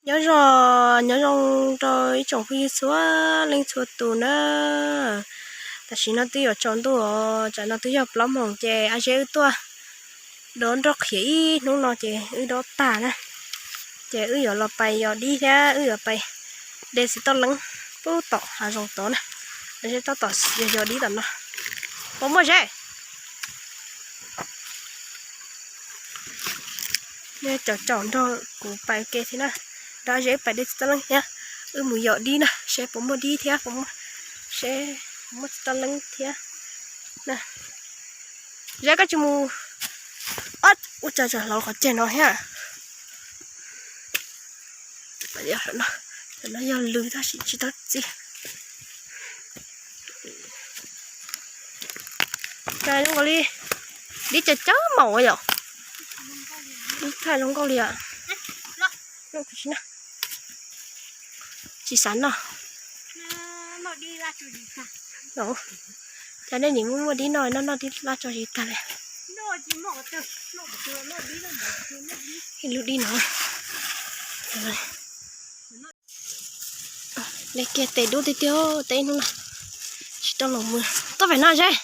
Nyob zoo, nyob zoo rau ib tsoom phooj ywg txhua leej txhua tus na. Tam sim no twb yuav tsaus ntuj os, tsam no twb yog plaub moos ces Ab Zeb wb tuaj dob nroj qhiav ib hnub no ces wb dob tag na. Ces wb yuav los pais yos dib thiab wb yuav pais de txiv toj leeb pub tom hav zoov tod na. Ab Zeb tab tom yos yos dib tom no. Puas muaj Zeb? Caum caum nrog kuv pais ua ke thiab na. Nrog Ab Zeb pais de txiv toj leeb thiab. Wb mus yos dib na seb puas muaj dib thiab puas muaj, seb puas muaj txiv toj leeb thiab na. Zeb koj tsis mus, ua cas tsam hlauv qhov ceg no thiab. Tam no yog lw tab sis tsis tau txi. Cas zoo nkaus li dib cov cov maum yom. Dib thaj zoo nkauj li os. Tsis xav noj. Cas nej nim muaj muaj dib no, noj noj dib laj tso zis tag li. Ib lub dib no. Li kiag tes dub tiag tiag, tes ib hnub no tsis tau los mus. Tuaj pem no seb.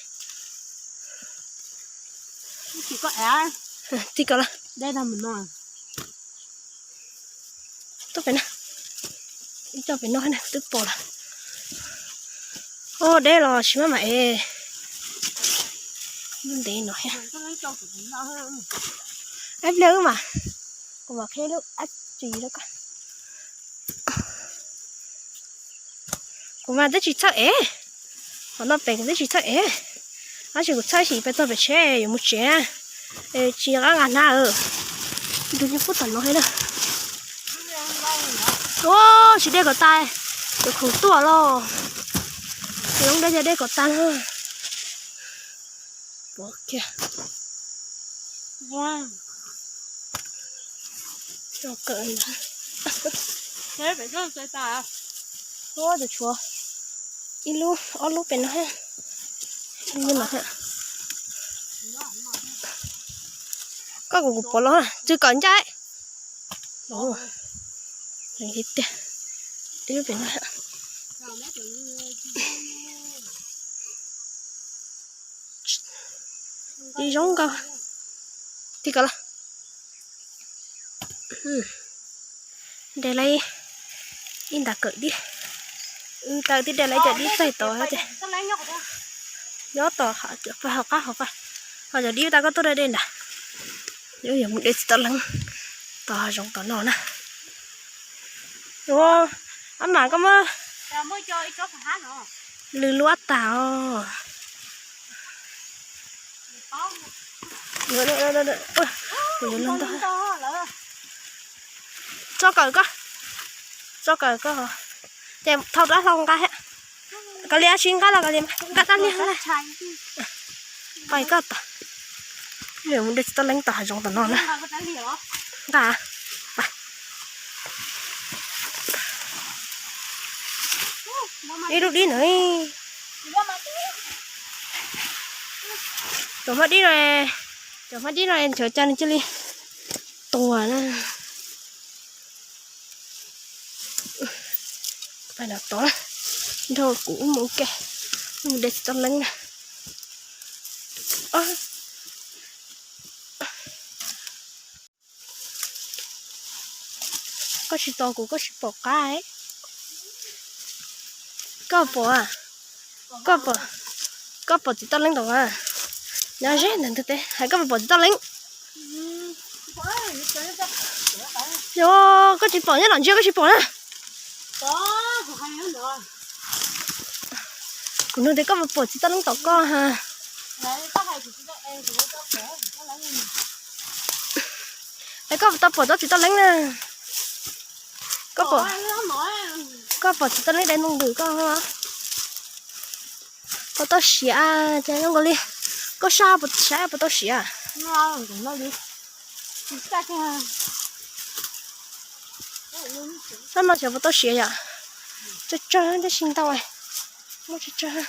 Tig ko lawm. Tuaj pem no. Ib co pem no twb pom lawm. Ua deb los tsis maj mam es. Lub ntev no thiab. Ab pliag wb mas, kuv mam qhia lub ab tsi rau koj. Kuv mas twb tsis txhawj ev, qhov no pem kuv twb tsis txhawj ev, tab sis kuv txhawj sim peb txog pem tsheb yuav mus tsev, tsis nqa nqa hnab. Tus nyob puag tom no thiab na. Ua, tsis dej kom tas, yuav khoom tuaj los, loob dej ces dej kom tas na. Pov kiag. Ua, tshuav ib lub ob lub pem no. Koj kuv kuv pov los tsw kom ncaj. Tiag, ib lub pem no. Ib zoo nkaus. Tig ko lawm. De lawm ib ntas kawm dib. Wb tau tib de lawm cov dib txaij tod ces nyob tom hauv qab hauv faj, ho cov dib tau koj tuaj de nram. Yuav mus de txiv toj leeb tom hav zoov tom no na. Ab mam koj muab lwm luab tag os. Kuv yuav luag ntog. Tso kawm koj, tso kawm koj. Ces thau rab hlau nqa thiab. Kav liam, sib nqa los kav liam, nqa rab liag na. Pais koj tom, mus de txiv toj leeb tom hav zoov tom no na. Nqa. Ib lub dib no. Cov hmab dib no, cov hmab dib no ntshav cas nws cia li tuag na. Pais no tod, nrog kuv mus ua ke, mus de txiv toj leeb na. Koj tsis tos kuv koj tsis pom qab. Koj pom, koj pom, koj pom txiv toj leeb tod mas. Nyob ze ntawm ntug teb hais koj puas pom txiv toj leeb. Yog koj tsis pom nyob no ntsia koj tsis pom na. Kuv nug tias koj puas pom txiv toj leeb tom koj ha. Es koj tau pom tau txiv toj leeb na. Koj pom, koj pom txiv toj leeb de ntoo ntws koj. Puas tau siav ces zoo nkaus li koj saj puas saib puas tau siav. Sab no xyov puas tau siav yom. Tsawg tsawg tab sis ntau, muaj tsawg tsawg.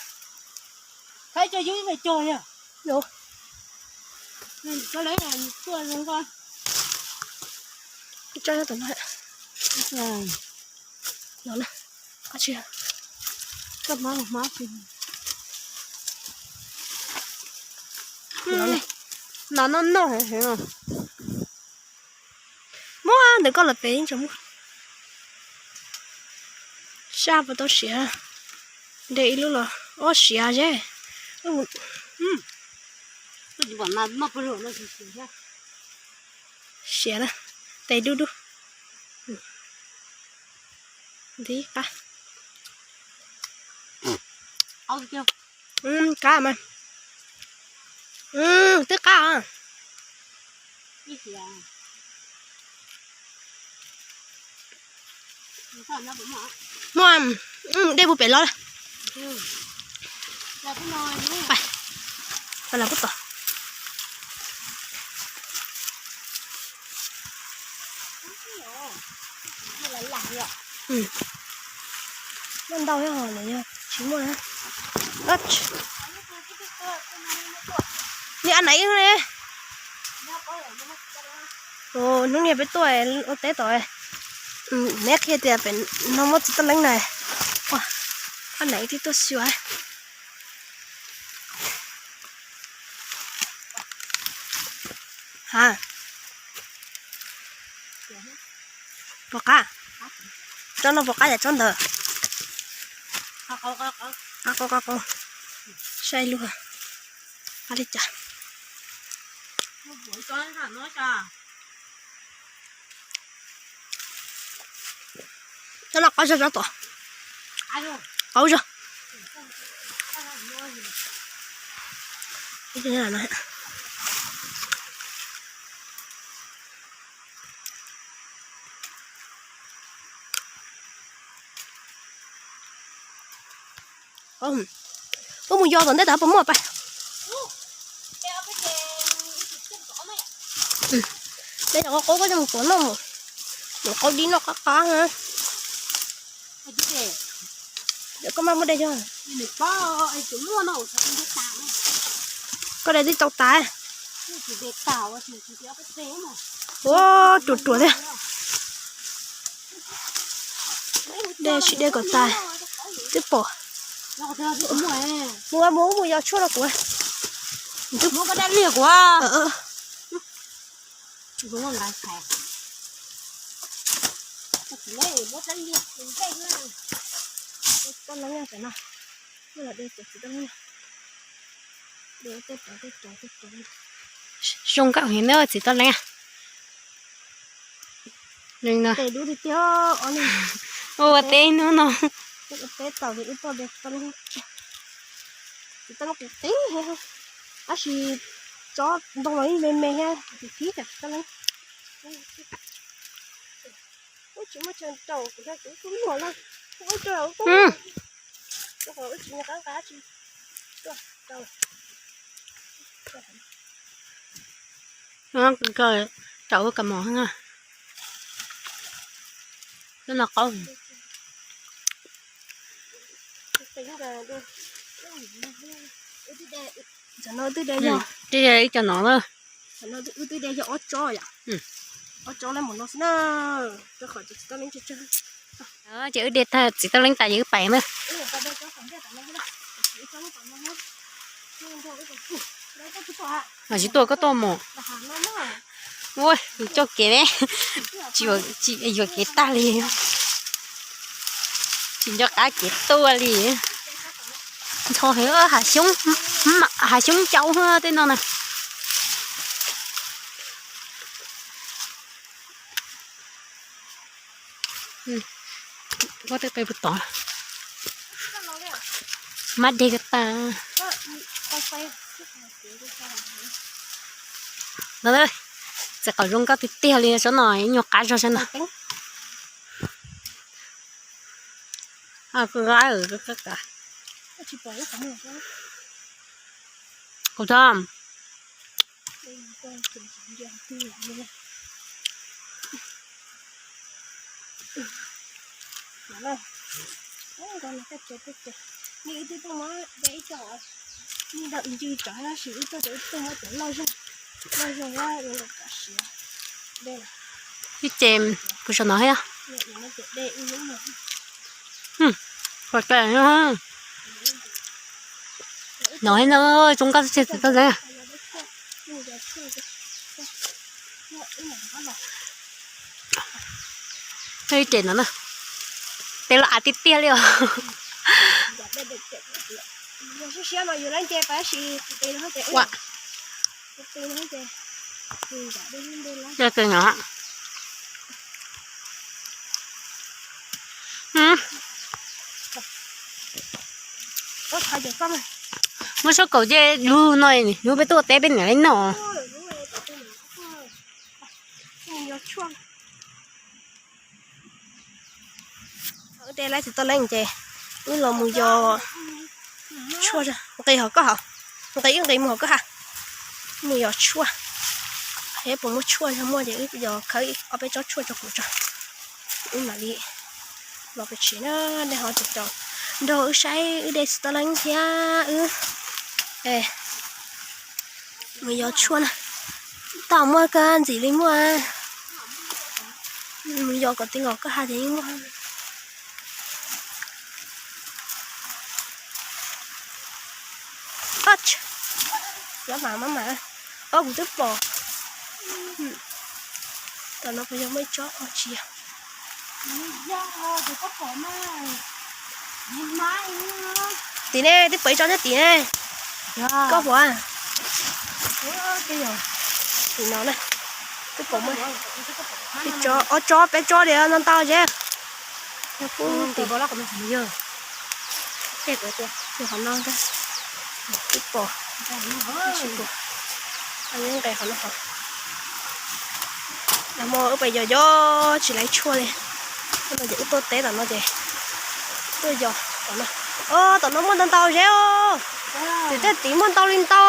Tsawg tom no. No na, koj tsis, koj hmab hmab tsis. No ne, no noj noj heev heev. Muab ntawm koj los pem tso muab. Sab puas tau siav? De ib lub los ob siav ze. Siav na, tes dub dub. Ntib qab. Qab mas. Twb qab. Muaj, dej puag pem los. Pais, pais los puag tom. Muaj ntau thiab ho nws yog tsis muaj na. Nws a naiv ne. Hnub niag peb tuaj ua teb tod, neb qhia tias pem no muaj txiv toj leeb na. Ua, a naiv twb tuaj xyuas. Ha, puas qab? Tsob no puas qab yam tsob ntawd? Qab qab qab, saib lub qab li cas. Tsob no qab zog tsob tom, qab zog. Wb mus yos tom ntej tas puas muaj pais. Dej cov qaub qaub koj coj mus tuav noj mus. Mus qaub dib noj qab qab na. Koj maj muab dej coj. Koj de twb tau tas. Ua ruam ruam thiab. De sim de kom tas. Twb pom. Mus mus mus yos tshuaj rau kuv. Twb muab koj dab liag kuv. Zoo nkauj heev na txiv toj leeb. Ua teb hnub no. Tab sis tsob ntoo los yeej me me thiab, tsis phib tam txiv toj leeb. Wb tsis muaj chaw rau kuv, kuv kuj muag na. Wb rau kuv, wb tsis nco qab nqa tsis tuaj rau. Rau wb kaus mom na. Lub no qaub. Twb yog ib co no na. Wb twb de yog ob tsob yom. Ob tsob lawm mus no xwb na. Rau qhov txiv toj leeb tsawg tsawg. Ces wb de tag txiv toj leeb tas ces wb pais na. Tsis tuaj koj tuaj mus. Ua, coj kev ne. Tsis yuam kev tag li. Tsis nco qab kev tuaj li. Ntxhov heev, hav xyoob, hav xyoob ncau tej no na. Ua tej qe puag tod. Mab deg ko tag. No, txiv qaub zoo nkauj tiag tiag li, tsob no nyuag qab zog tsob no. Kuv txhob Ib ce kuv saum no thiab. Hnov no, zoo nkauj tsis tau ne. Ib tes no na, tes los av tiag tiag li os. Ua, tes no. Muab sab kaum ces lug no, lug peb tuaj teb peb niam li no. Wb de laib txiv toj leeb ces wb los mus yos tshuaj, nqis hauv koj hauv, nqis wb nqis mus hauv koj ha, mus yos tshuaj. Saib puas muaj tshuaj, yog muaj ces wb yos khawb ob peb tsob tshuaj rau kuv tso. Wb mam li los pem tsev na, nej ho caum nrog wb saib wb de txiv toj leeb thiab wb mus yos tshuaj na. Tau muaj kab ntxim li muaj, mus yos kom ti nkaus koj ha ces yeej muaj. Ach, lab mam maj mam, o kuv twb pom. Tam no puas yog muaj ib tsob o tsis yog. Tim ne, twb pom ib tsob nyob tim ne. Koj pom? Tim no na, twb pom muaj ib tsob, ob tsob peb tsob li no ntau zeb. Qhov no twb pom, tsis pom. Nqes qhov no, nag hmo wb pais yos yos tsis laib tshuaj li. Hnub no ces wb tuaj teb tom no ces tuaj yos tom no. O, tom no muaj ntau ntau zeb os. Tim tej tid muaj ntau li ntau.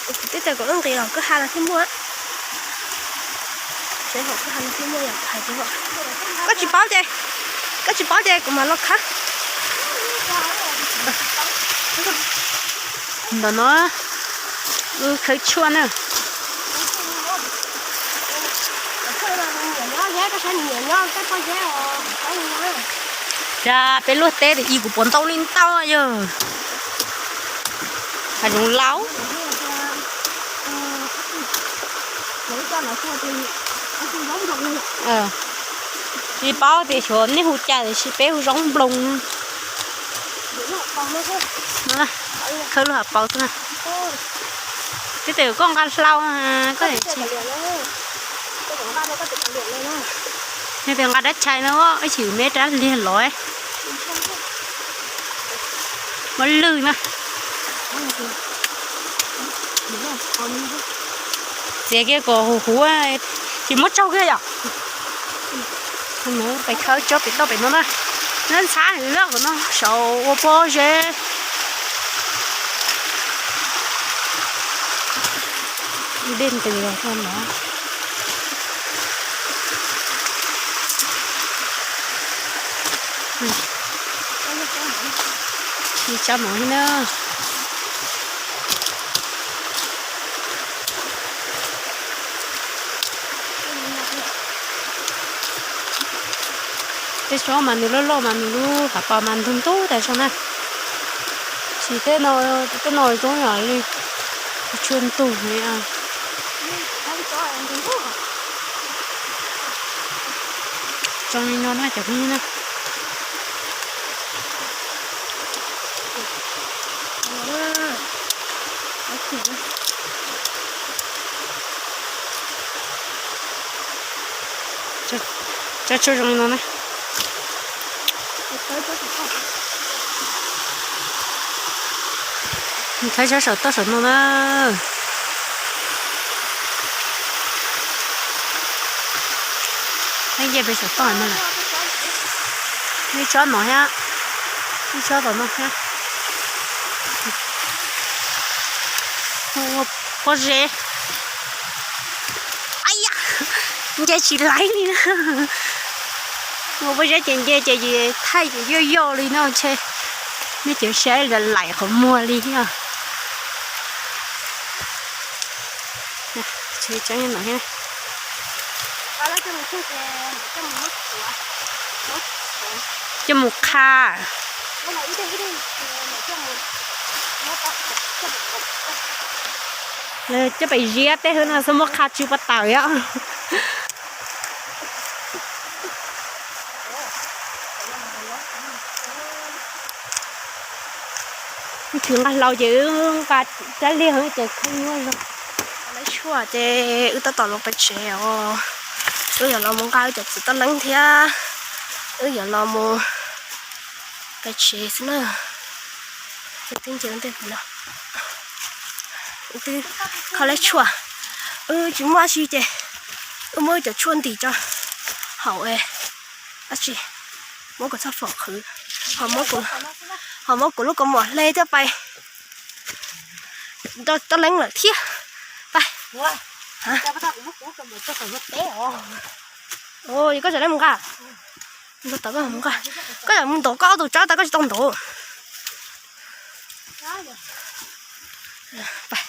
Twb tias kom wb nqis los koj ha no thiaj muaj. Koj tsis paub ces, koj tsis paub ces kuv mam los khawb. Ntawm no wb khawb tshuaj na. Cas peb luaj teb tias ib kuv pom ntau li ntau yog hav zoov laus. Tsis paub tias xyov nej hu cas tiam sis peb hu zaub nploos. Khawb lub hauv paus xwb na. Twb tias koj nqa hlau, koj tsis, nej tias nqa dab tshais no, ib chim me rab liag los. Muab lwj na. Txiav kiag kom huv huv, tsis muab tsaug kiag yom. Pais khawb tsob pem toj pem no na. Nab ntxhab loj qhov no saum ua pob zeb. Dej ntws los txog no. Ib tsob mov thiab na. Tej tsob mas nws loj loj mas nws lub hauv paus mas ntug ntug tas zog na. Tab sis tej no, tej no zoo yam li tsis tshua ntug li. Zoo li no na cov phooj ywg na. Tsob tshuaj zoo li no na. Khawb tsob saum toj saum no na. Ib ce pem saum toj no na. Ib tsob no thiab, ib tsob tom no thiab. Ua pob zeb. Ai ya, nce tsis laib li na. Ua pob zeb ces nce ces thaij ces yoj yoj li no ntshe. Nej cov saib laim qhov muag li thiab. Tsev tseeb no thiab. Coj mus qha. Coj pem ziab tej hwb no xwb muab qha tsw pov tawm os. Wb tsis nqa hlau ces wb nqa rab liag ces khawb nyuaj zoo. Lawv tshuaj ces wb tab tom los pem tsev os. Wb yuav los mus nqa wb cov txiv toj leeb thiab wb yuav los mus pem tsev xwb na. Twb nce ntej no, wb twb kho lawv tshuaj, wb tsis muaj dab tsi ces wb muab wb cov tshuaj ntim rau hauv dab tsi, muab kuv txoj fom qhwv, ho muab kuv lub kaus mom hle thiab pais nrau toj leeb lawm thiab. Pais. Koj tseem mus nqa, koj tseem mus nqa, koj yuav mus ntov koj ob tug tsab tas koj tsis tau ntov. Pais.